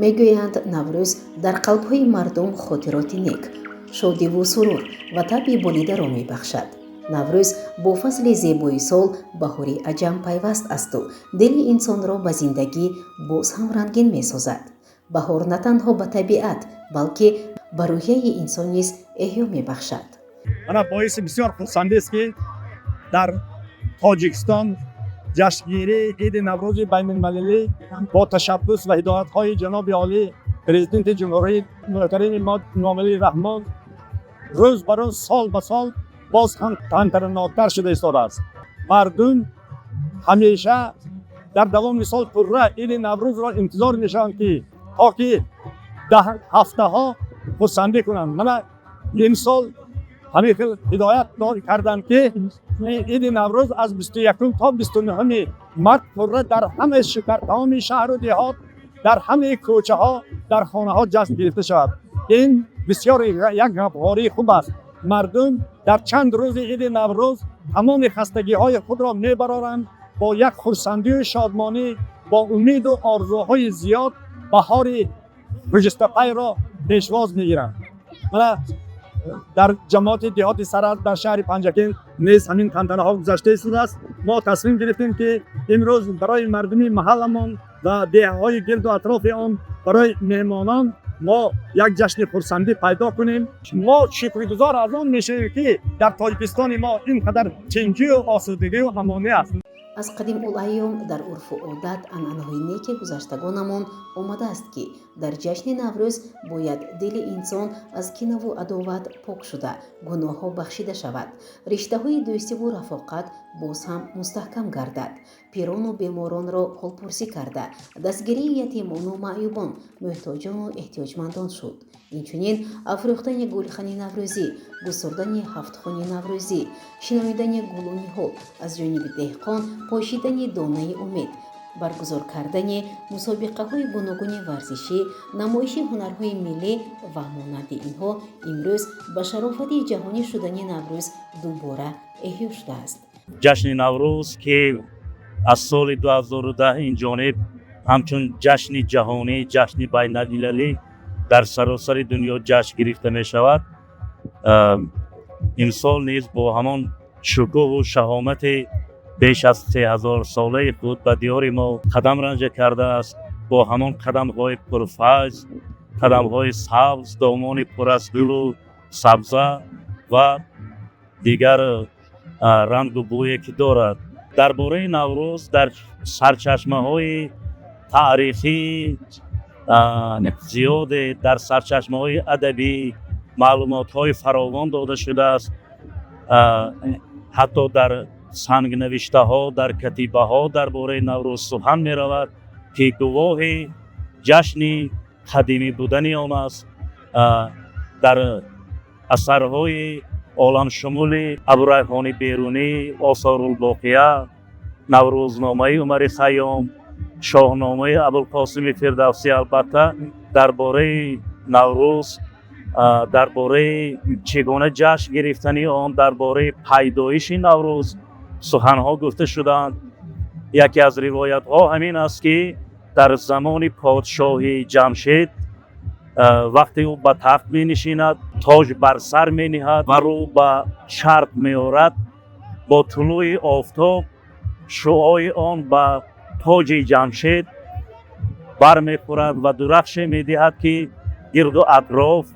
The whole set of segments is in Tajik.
Мегӯянд, Наврӯз дар қалбҳои мардум хотироти нек, шодиву сурур ва табъи болидаро мебахшад. Наврӯз бо фасли зебои сол, баҳори аҷам, пайваст асту дили инсонро ба зиндагӣ боз ҳам рангин месозад. Баҳор на танҳо ба табиат, балки ба рӯҳияи инсон низ эҳё мебахшад. Мана, боиси бисёр хурсандист, ки дар Тоҷикистон ҷашнгирии иди Наврӯзи байналмилалӣ бо ташаббус ва ҳидоятҳои ҷаноби олӣ, Президенти Ҷумҳурии муҳтарами мо Эмомалӣ Раҳмон, рӯз ба рӯз, сол ба сол боз ҳам тантананоктар шуда истодааст. Мардум ҳамеша дар давоми сол пурра иди Наврӯзро интизор мешаванд, ки то ки даҳ ҳафтаҳо хурсандӣ кунанд. Мана, имсол ҳамин хел ҳидоят карданд, ки иди Наврӯз аз 21-ум то 29-уми март пурра дар ҳамаи дар тамоми шаҳру деҳот, дар ҳамаи кӯчаҳо, дар хонаҳо ҷашн гирифта шавад. Ин бисёр як ғамхории хуб аст. Мардум дар чанд рӯзи иди Наврӯз тамоми хастагиҳои худро мебароранд, бо як хурсандию шодмонӣ, бо умиду орзуҳои зиёд баҳори хуҷастапайро пешвоз мегиранд. Мана, дар ҷамоати деҳоти Саразм, дар шаҳри Панҷакент низ ҳамин тантанаҳо гузашта истодааст. Мо тасмим гирифтем, ки имрӯз барои мардуми маҳалламон ва деҳаҳои гирду атрофи он, барои меҳмонон мо як ҷашни хурсандӣ пайдо кунем. Мо шукргузор аз он мешавем, ки дар Тоҷикистони мо ин қадар тинҷию осудагию амонӣ аст. Аз қадимулайём дар урфу одат, анъанаҳои неки гузаштагонамон омадааст, ки дар ҷашни Наврӯз бояд дили инсон аз кинаву адоват пок шуда, гуноҳҳо бахшида шавад, риштаҳои дӯстиву рафоқат боз ҳам мустаҳкам гардад, пирону беморонро ҳолпурсӣ карда, дастгирии ятимону маъюбон, муҳтоҷону эҳтиёҷмандон шуд. Инчунин афрӯхтани гулхани наврӯзӣ, густурдани ҳафтхони наврӯзӣ, шинонидани гулу ниҳол аз ҷониби деҳқон, пошидани донаи умед, баргузор кардани мусобиқаҳои гуногуни варзишӣ, намоиши ҳунарҳои миллӣ ва монанди инҳо имрӯз ба шарофати ҷаҳонӣ шудани Наврӯз дубора эҳё шудааст. Ҷашни Наврӯз, ки аз соли 2010 ин ҷониб ҳамчун ҷашни ҷаҳонӣ, ҷашни байналмилалӣ дар саросари дунё ҷашн гирифта мешавад, имсол низ бо ҳамон шукӯҳу шаҳомати беш аз 3000-солаи худ ба диёри мо қадам ранҷа кардааст, бо ҳамон қадамҳои пурфайз, қадамҳои сабз, домони пур аз гулу сабза ва дигар рангу бӯе ки дорад. Дар бораи Наврӯз дар сарчашмаҳои таърихӣ зиёде, дар сарчашмаҳои адабӣ маълумотҳои фаровон дода шудааст. Ҳатто дар сангнавиштаҳо, дар катибаҳо дар бораи Наврӯз сухан меравад, ки гувоҳи ҷашни қадимӣ будани он аст. Дар асарҳои оламшумули Абурайҳони Берунӣ, Осорулбоқия, Наврӯзномаи Умари Хайём, Шоҳномаи Абулқосими Фирдавсӣ, албатта, дар бораи Наврӯз, дар бораи чӣ гуна ҷашн гирифтани он, дар бораи пайдоиши Наврӯз суханҳо гуфта шудаанд. Яке аз ривоятҳо ҳамин аст, ки дар замони подшоҳи Ҷамшед, вақте ӯ ба тахт менишинад, тоҷ бар сар мениҳад ва рӯ ба шарқ меорад, бо тулӯи офтоб шуои он ба тоҷи Ҷамшед бармехӯрад ва дурахше медиҳад, ки гирду атроф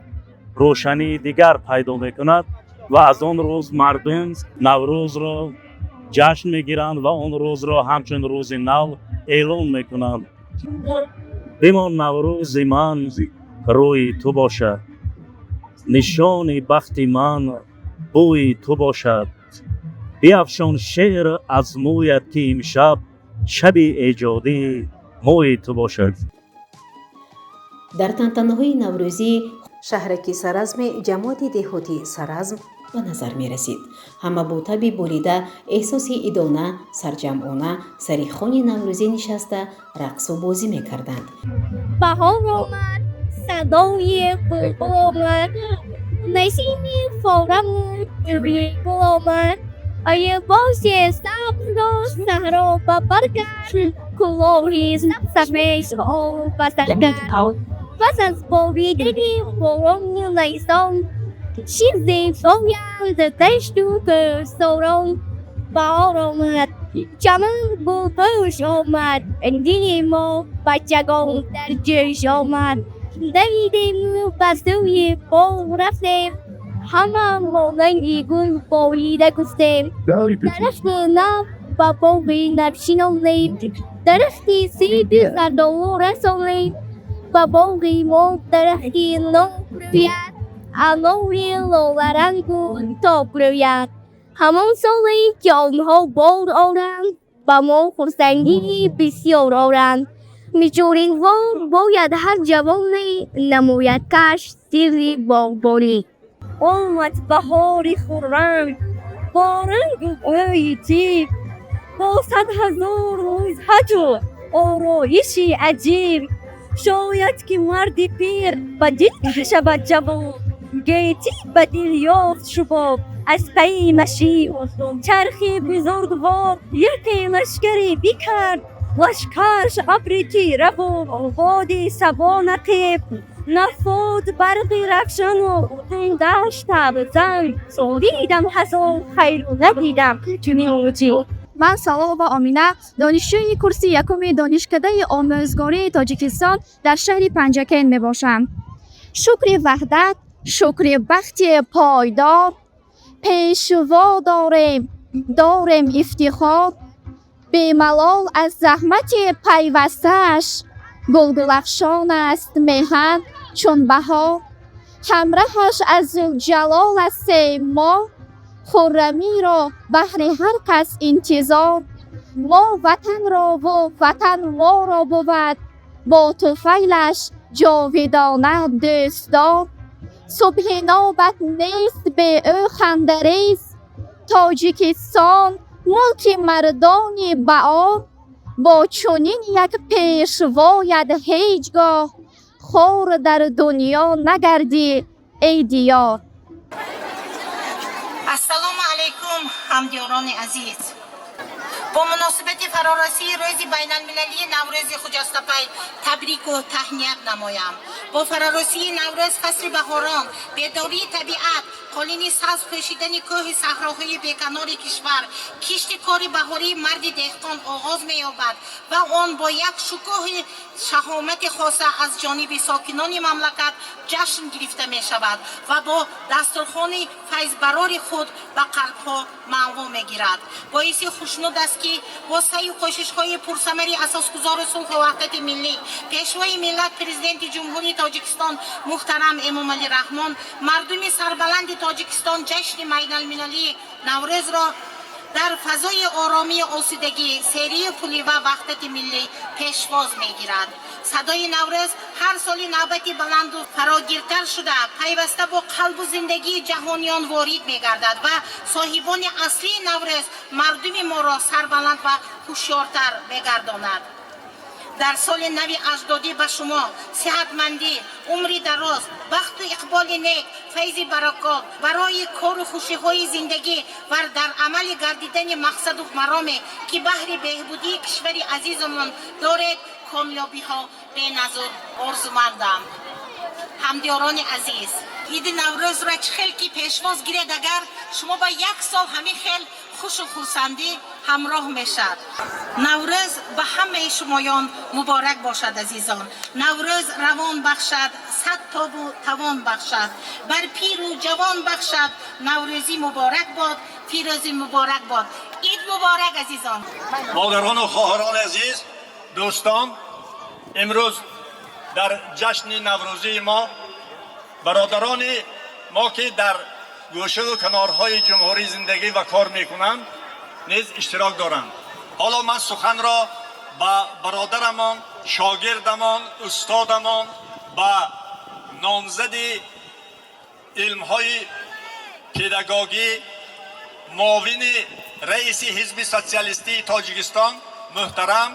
рӯшании дигар пайдо мекунад, ва аз он рӯз мардум Наврӯзро ҷашн мегиранд ва он рӯзро ҳамчун рӯзи нав эълон мекунанд. Бимон, Наврӯзи ман, рӯи ту бошад, нишони бахти ман бӯи ту бошад. Биафшон шеър аз мӯят, ки имшаб шаби эҷодии мӯи ту бошад. Дар тантанаҳои наврӯзӣ шаҳраки Саразми ҷамоати деҳоти Саразм ба назар мерасид. Ҳама бо таби болида, эҳсоси идона, сарҷамъона сари хони наврӯзӣ нишаста, рақсу бозӣ мекарданд. Баҳор омад, садои булбул омад, насими фораму гул омад, либоси сабзро саҳро ба бар кард. Кулоҳи сафед ба сар кард. Пас аз боридани борони нисон, чизе бояд дашту кӯҳсорон. Баҳор омад, чаман гулпӯш омад, дили мо бачагон дар ҷӯш омад. Давидем, ба сӯи боғ рафтем, ҳама монанди гул болида гуфтем. Дарахти нав ба боғи нав шинонем, дарахти себи зардолу расонем. Ба боғи мо дарахти нок рӯяд, анори лоларангу ток рӯяд. Ҳамон соле ки онҳо бор оранд, ба мо хурсандии бисёр оранд. Мичуринвор бояд ҳар ҷавоне намояд кашф сирри боғбонӣ. Омад баҳори хуррам бо рангу бӯи тиб, бо 100 000 нузҳату ороиши аҷиб. Шояд ки марди пир ба дил шавад ҷавон, гетӣ ба дил ёфт шубоб аз пайи машиб. Чархи бузургвор яке лашкаре бикард, лашкарш абри тираву боди сабо нақиб. Нафод барқи равшану дашт табзан, дидам ҳазор хайру надидам чунин муҷиб. Ман Салоҳова Омина, донишҷӯи курси якуми Донишкадаи омӯзгории Тоҷикистон дар шаҳри Панҷакент мебошам. Шукри ваҳдат, шукри бахти пойдор, пешво дорем, дорем ифтихор. Бемалол аз заҳмати пайвастааш гулгулафшон аст меҳан чун баҳор. Ҳамраҳаш аз Зулҷалол астем мо, хуррамиро баҳри ҳар кас интизор. Мо ватанрову ватан моро бувад, бо туфайлаш ҷовидона дӯстдор. Субҳи нобат нест бе ӯ хандарез, Тоҷикистон мулки мардони баор. Бо чунин як пешвояд ҳеҷ гоҳ хор дар дунё нагардӣ, эй диёр. Ассалому алайкум, ҳамдиёрони азиз! Бо муносибати фарорасии рӯзи байналмилалии Наврӯзи хуҷастапай табрику таҳният намоям. Бо фарорасии Наврӯз фасли баҳорон, бедории табиат, қолини сабз пӯшидани кӯҳи саҳроҳои беканори кишвар, кишти кори баҳории марди деҳқон оғоз меёбад ва он бо як шукӯҳи шаҳомати хоса аз ҷониби сокинони мамлакат ҷашн гирифта мешавад ва бо дастурхони файзбарори худ ба қалбҳо маъво мегирад. Боиси хушнуд аст, ки бо саъю кӯшишҳои пурсамари асосгузори сулҳу ваҳдати миллӣ, Пешвои миллат, Президенти Ҷумҳурии Тоҷикистон муҳтарам Эмомалӣ Раҳмон, мардуми сарбаланди Тоҷикистон ҷашни байналмилалии Наврӯзро дар фазои оромию осудагӣ, серию пулӣ ва ваҳдати миллӣ пешвоз мегирад. Садои Наврӯз ҳар соли навбати баланду фарогиртар шуда, пайваста бо қалбу зиндагии ҷаҳониён ворид мегардад ва соҳибони аслии Наврӯз, мардуми моро сарбаланд ва ҳушёртар мегардонад. Дар соли нави аҷдодӣ ба шумо сиҳатмандӣ, умри дароз, бахту иқболи нек, файзи баракот, барои кору хушиҳои зиндагӣ ва дар амалӣ гардидани мақсаду мароме, ки баҳри беҳбудии кишвари азизамон доред, комёбиҳо беназур орзумандам. Ҳамдиёрони азиз, иди Наврӯзро чӣ хел ки пешвоз гиред, агар шумо ба як сол ҳамин хел хушу хурсандӣ ҳамроҳ мешавад. Наврӯз ба ҳамаи шумоён муборак бошад, азизон! Наврӯз равон бахшад, сад тобу тавон бахшад, бар пиру ҷавон бахшад. Наврӯзӣ муборак бод, фирӯзӣ муборак бод, ид муборак, азизон! Модарону хоҳарони азиз, дӯстон, имрӯз дар ҷашни наврӯзии мо бародарони мо, ки дар гӯшаву канорҳои ҷумҳурӣ зиндагӣ ва кор мекунанд, низ иштирок доранд. Ҳоло ман суханро ба бародарамон, шогирдамон, устодамон, ба номзади илмҳои педагогӣ, муовини раиси Ҳизби Социалистии Тоҷикистон муҳтарам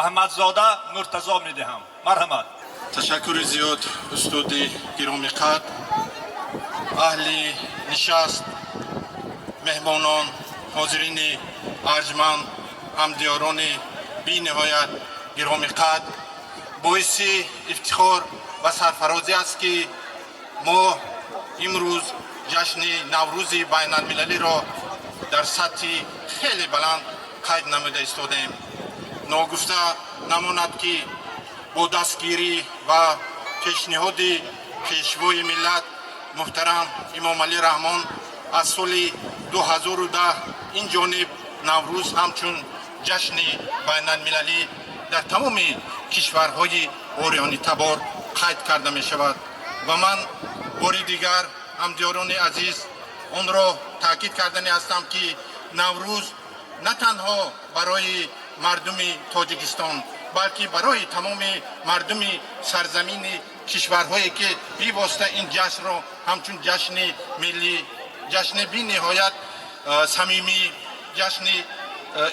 Аҳмадзода Муртазо медиҳам. Марҳамат. Ташаккури зиёд, устоди гиромиқадр. Аҳли нишаст, меҳмонон, ҳозирини арҷманд, ҳамдиёрони Бениҳоят гиромиқадр, боиси ифтихор ва сарфарозӣ аст, ки мо имрӯз ҷашни Наврӯзи байналмилалиро дар сатҳи хеле баланд қайд намуда истодаем. Ногуфта намонад, ки бо дастгирӣ ва пешниҳоди Пешвои миллат муҳтарам Эмомалӣ Раҳмон аз соли 2010 ин ҷониб Наврӯз ҳамчун ҷашни байналмилалӣ дар тамоми кишварҳои ориёнитабор қайд карда мешавад. Ва ман бори дигар, ҳамдиёрони азиз, онро таъкид кардани ҳастам, ки Наврӯз на танҳо барои мардуми Тоҷикистон, балки барои тамоми мардуми сарзамини кишварҳое, ки бевосита ин ҷашнро ҳамчун ҷашни миллӣ, ҷашни бениҳоят самимӣ, ҷашни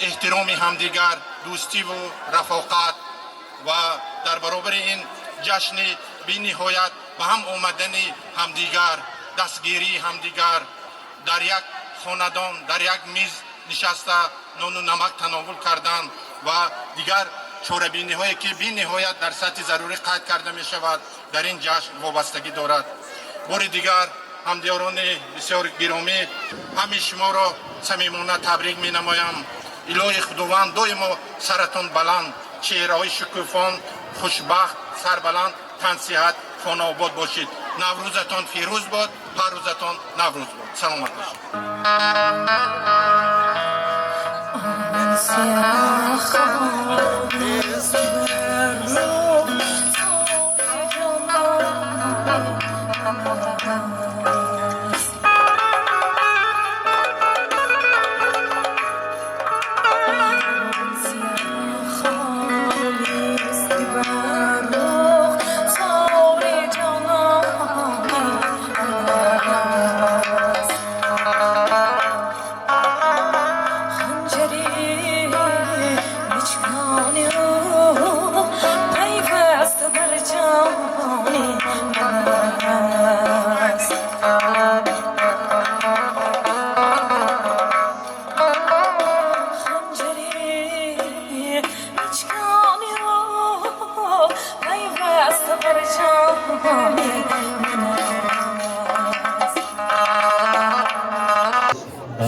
эҳтироми ҳамдигар, дӯстиву рафоқат ва дар баробари ин ҷашни бениҳоят ба ҳам омадани ҳамдигар, дастгирии ҳамдигар, дар як хонадон, дар як миз нишаста нону намак тановул кардан ва дигар чорабиниҳое, ки бениҳоят дар сатҳи зарурӣ қайд карда мешавад, дар ин ҷашн вобастагӣ дорад. Бори дигар, ҳамдиёрони бисёр гиромӣ, ҳамаи шуморо самимона табрик менамоям. Илоҳи Худованд доимо саратон баланд, чеҳраҳои шукуфон, хушбахт, сарбаланд, тансиҳат, хонаобод бошед. Наврӯзатон фирӯз бод, ҳар рӯзатон Наврӯз бод. Саломат бошед.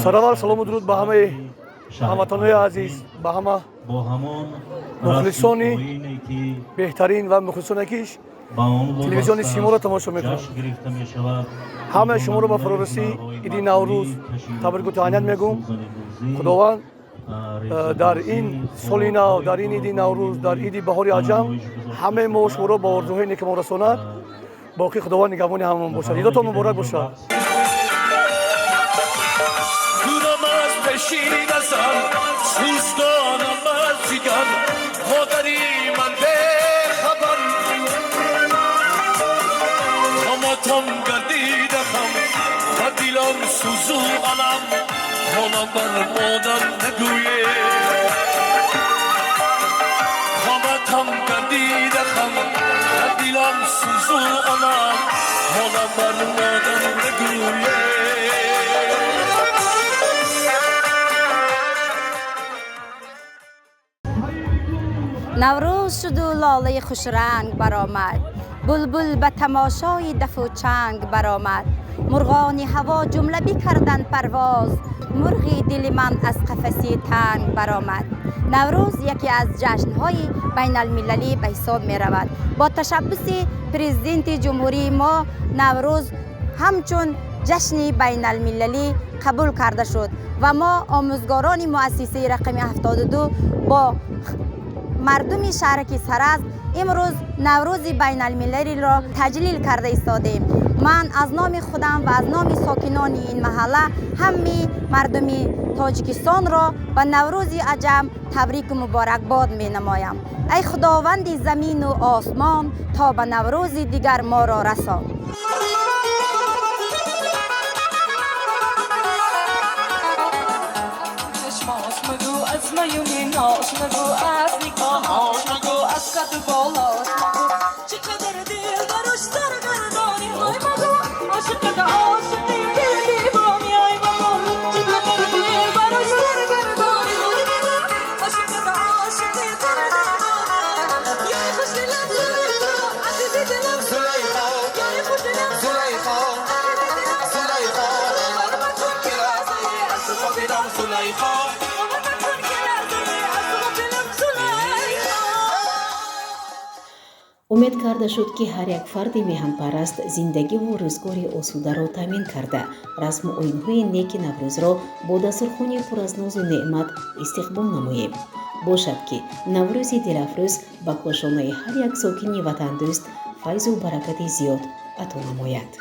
Сараввал салому дуруд ба ҳамаи ҳамватанҳои азиз, ба ҳама мухлисони беҳтарин ва мухлисоне, ки телевизиони Симоро тамошо мекунанд. Ҳамаи шуморо ба фарорасии иди Наврӯз табрику таҳният мегӯм. Худованд дар ин соли нав, дар ин иди Наврӯз, дар иди баҳори аҷам ҳамаи мо шуморо ба орзуҳои некамон расонад. Боқӣ Худованд нигаҳбони ҳамамон бошад. Идотон муборак бошад. Пеши назар сӯздонам аз ҷигар, модари ман бехабар, қоматам гардида хам ва дилам сӯзу алам, ҳолам бар модар нагӯе. Қоматам гардида хам ва дилам сӯзу алам, ҳолам бар модар нагӯе. Наврӯз шуду лолаи хушранг баромад, булбул ба тамошои дафу чанг баромад, мурғони ҳаво ҷумла бикарданд парвоз, мурғи дили ман аз қафаси танг баромад. Наврӯз яке аз ҷашнҳои байналмилалӣ ба ҳисоб меравад. Бо ташаббуси президенти ҷумҳурии мо Наврӯз ҳамчун ҷашни байналмилалӣ қабул карда шуд ва мо, омӯзгорони муассисаи рақами 72, бо мардуми шаҳраки Саразм имрӯз Наврӯзи байналмилалиро таҷлил карда истодем. Ман аз номи худам ва аз номи сокинони ин маҳалла ҳамаи мардуми Тоҷикистонро ба Наврӯзи аҷам табрику муборакбод менамоям. Ай Худованди замину осмон, то ба Наврӯзи дигар моро расон. Аз маюни нош нагӯ, аз нигоҳош нагӯ, аз қаду болош нагӯ, чӣ қадар дил барош саргардонӣ, ой магӯ, ошиқат ошиқи дил девонӣ, ой магӯ, чӣ қадар дил барош саргардонӣ, ой магӯ, ошиқат ошиқи Зулайхо. Бовар макун ки ларзонӣ аз ғам дилам, Зулайхо. Умед карда шуд, ки ҳар як фарди меҳанпараст зиндагиву рӯзгори осударо таъмин карда, расму оинҳои неки Наврӯзро бо дастурхони пур аз нозу неъмат истиқбол намоем. Бошад, ки Наврӯзи дилафрӯз ба кошонаи ҳар як сокини ватандӯст файзу баракати зиёд ато намояд.